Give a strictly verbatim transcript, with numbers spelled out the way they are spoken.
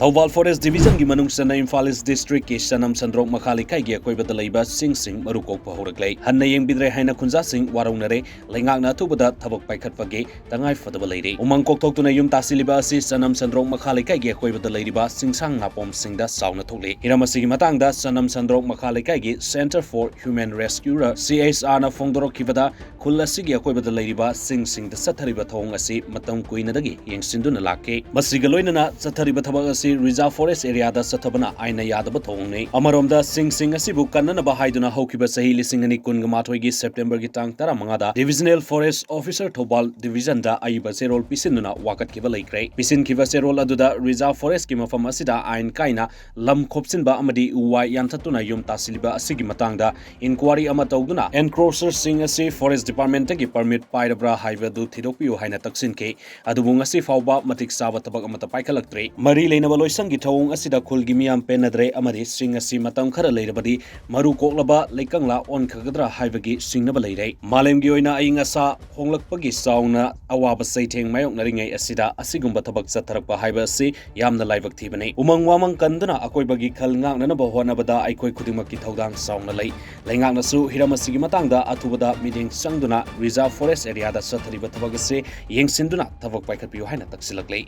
Thoubal Forest Division ꯒꯤ ꯃꯅꯨꯡ ꯆꯟꯅ Imphal East District ꯀꯤ ꯆꯅꯝ ꯁꯟꯗ꯭ꯔꯣꯛ ꯃꯈꯥ ꯂꯩꯀꯥꯏꯒꯤ ꯑꯀꯣꯏꯕꯗ ꯂꯩꯕ ꯆꯤꯡꯁꯤꯡ ꯃꯔꯨ ꯀꯣꯛꯄ ꯍꯧꯔꯛꯂꯦ꯫ ꯍꯟꯅ ꯌꯦꯡꯕꯤꯗ꯭ꯔꯦ ꯍꯥꯏꯅ ꯈꯨꯟꯖꯥꯁꯤꯡ ꯋꯥꯔꯧꯅꯔꯦ꯫ ꯂꯩꯉꯥꯛꯅ ꯑꯊꯨꯕꯗ ꯊꯕꯛ ꯄꯥꯏꯈꯠꯄꯒꯤ ꯇꯉꯥꯏ ꯐꯗꯕ ꯂꯩꯔꯦ꯫ ꯎꯃꯪ ꯀꯣꯛꯊꯣꯛꯇꯨꯅ ꯌꯨꯝ ꯇꯥꯁꯤꯜꯂꯤꯕ ꯑꯁꯤ ꯆꯅꯝ ꯁꯟꯗ꯭ꯔꯣꯛ ꯃꯈꯥ ꯂꯩꯀꯥꯏꯒꯤ ꯑꯀꯣꯏꯕꯗ ꯂꯩꯔꯤꯕ ꯆꯤꯡꯁꯥꯡ ꯅꯥꯄꯣꯝꯁꯤꯡꯗ ꯆꯥꯎꯅ ꯊꯣꯛꯂꯦ꯫ ꯍꯤꯔꯝ ꯑꯁꯤꯒꯤ ꯃꯇꯥꯡꯗ ꯆꯅꯝ ꯁꯟꯗ꯭ꯔꯣꯛ ꯃꯈꯥ ꯂꯩꯀꯥꯏꯒꯤ Centre for Human Rescue, C H R ꯅ ꯐꯣꯡꯗꯣꯔꯛꯈꯤꯕꯗ, ꯈꯨꯜ ꯑꯁꯤꯒꯤ ꯑꯀꯣꯏꯕꯗ ꯂꯩꯔꯤꯕ ꯆꯤꯡꯁꯤꯡꯗ ꯆꯠꯊꯔꯤꯕ ꯊꯧꯑꯣꯡ ꯑꯁꯤ ꯃꯇꯝ ꯀꯨꯏꯅꯗꯒꯤ ꯌꯦꯡꯁꯤꯟꯗꯨꯅ ꯂꯥꯛꯈꯤ꯫ ꯃꯁꯤꯒ ꯂꯣꯏꯅꯅ ꯆꯠꯊꯔꯤꯕ ꯊꯕꯛ ꯑꯁꯤ Reserve Forest Area ꯗ ꯆꯠꯊꯕꯅ ꯑꯥꯏꯟꯅ ꯌꯥꯗꯕ ꯊꯧꯑꯣꯡꯅꯤ꯫ ꯑꯃꯔꯣꯝꯗ, ꯆꯤꯡꯁꯤꯡ ꯑꯁꯤꯕꯨ ꯀꯟꯅꯅꯕ ꯍꯥꯏꯗꯨꯅ ꯍꯧꯈꯤꯕ ꯆꯍꯤ ꯂꯤꯁꯤꯡ ꯑꯅꯤ ꯀꯨꯟꯒ ꯃꯥꯊꯣꯏꯒꯤ September ꯒꯤ ꯇꯥꯡ ꯇꯔꯥꯃꯉꯥꯗ Divisional Forest Officer Thoubal Division ꯗ ꯑꯏꯕ ꯆꯦꯔꯣꯜ ꯄꯤꯁꯤꯟꯗꯨꯅ ꯋꯥꯀꯠꯈꯤꯕ ꯂꯩꯈ꯭ꯔꯦ꯫ ꯄꯤꯁꯤꯟꯈꯤꯕ ꯆꯦꯔꯣꯜ ꯑꯗꯨꯗ Reserve Forest ꯀꯤ ꯃꯐꯝ ꯑꯁꯤꯗ ꯑꯥꯏꯟ ꯀꯥꯏꯅ ꯂꯝ ꯈꯣꯞꯆꯤꯟꯕ ꯑꯃꯗꯤ ꯎ ꯋꯥ ꯌꯥꯟꯊꯠꯇꯨꯅ ꯌꯨꯝ ꯇꯥꯁꯤꯜꯂꯤꯕ ꯑꯁꯤꯒꯤ ꯃꯇꯥꯡꯗ inquiry ꯑꯃ ꯇꯧꯗꯨꯅ encroacher ꯁꯤꯡ ꯑꯁꯤ Forest Department ꯇꯒꯤ permit ꯄꯥꯏꯔꯕ꯭ꯔꯥ ꯍꯥꯏꯕꯗꯨ ꯊꯤꯗꯣꯛꯄꯤꯌꯨ ꯍꯥꯏꯅ ꯇꯛꯁꯤꯟꯈꯤ꯫ ꯑꯗꯨꯕꯨ ꯉꯁꯤ ꯐꯥꯎꯕ ꯃꯇꯤꯛ ꯆꯥꯕ ꯊꯕꯛ ꯑꯃꯠꯇ ꯄꯥꯏꯈꯠꯂꯛꯇ꯭ꯔꯤ꯫ ꯃꯔꯤ ꯂꯩꯅꯕ ꯂꯣꯏꯁꯪꯒꯤ ꯊꯧꯑꯣꯡ ꯑꯁꯤꯗ ꯈꯨꯜꯒꯤ ꯃꯤꯌꯥꯝ ꯄꯦꯟꯅꯗ꯭ꯔꯦ ꯑꯃꯗꯤ ꯆꯤꯡ ꯑꯁꯤ ꯃꯇꯝ ꯈꯔ ꯂꯩꯔꯕꯗꯤ ꯃꯔꯨ ꯀꯣꯛꯂꯕ ꯂꯩꯀꯪꯂꯥ ꯑꯣꯟꯈꯒꯗ꯭ꯔꯥ ꯍꯥꯏꯕꯒꯤ ꯆꯤꯡꯅꯕ ꯂꯩꯔꯦ꯫ ꯃꯥꯂꯦꯝꯒꯤ ꯑꯣꯏꯅ ꯑꯏꯪ ꯑꯁꯥ ꯍꯣꯡꯂꯛꯄꯒꯤ ꯆꯥꯎꯅ ꯑꯋꯥꯕ ꯆꯩꯊꯦꯡ ꯃꯥꯌꯣꯛꯅꯔꯤꯉꯩ ꯑꯁꯤꯗ ꯑꯁꯤꯒꯨꯝꯕ ꯊꯕꯛ ꯆꯠꯊꯔꯛꯄ ꯍꯥꯏꯕ ꯑꯁꯤ ꯌꯥꯝꯅ ꯂꯥꯏꯕꯛ ꯊꯤꯕꯅꯤ꯫ ꯎꯃꯪ ꯋꯥꯃꯪ ꯀꯟꯗꯨꯅ ꯑꯀꯣꯏꯕꯒꯤ ꯈꯜ ꯉꯥꯛꯅꯅꯕ ꯍꯣꯠꯅꯕꯗ ꯑꯩꯈꯣꯏ ꯈꯨꯗꯤꯡꯃꯛꯀꯤ ꯊꯧꯗꯥꯡ ꯆꯥꯎꯅ ꯂꯩ꯫ ꯂꯩꯉꯥꯛꯅꯁꯨ ꯍꯤꯔꯝ ꯑꯁꯤꯒꯤ ꯃꯇꯥꯡꯗ ꯑꯊꯨꯕꯗ ꯃꯤꯠꯌꯦꯡ ꯆꯪꯗꯨꯅ Reserve Forest Area ꯗ ꯆꯠꯊꯔꯤꯕ ꯊꯕꯛ ꯑꯁꯤ ꯌꯦꯡꯁꯤꯟꯗꯨꯅ ꯊꯕꯛ ꯄꯥꯏꯈꯠꯄꯤꯌꯨ ꯍꯥꯏꯅ ꯇꯛꯁꯤꯜꯂꯛꯂꯤ꯫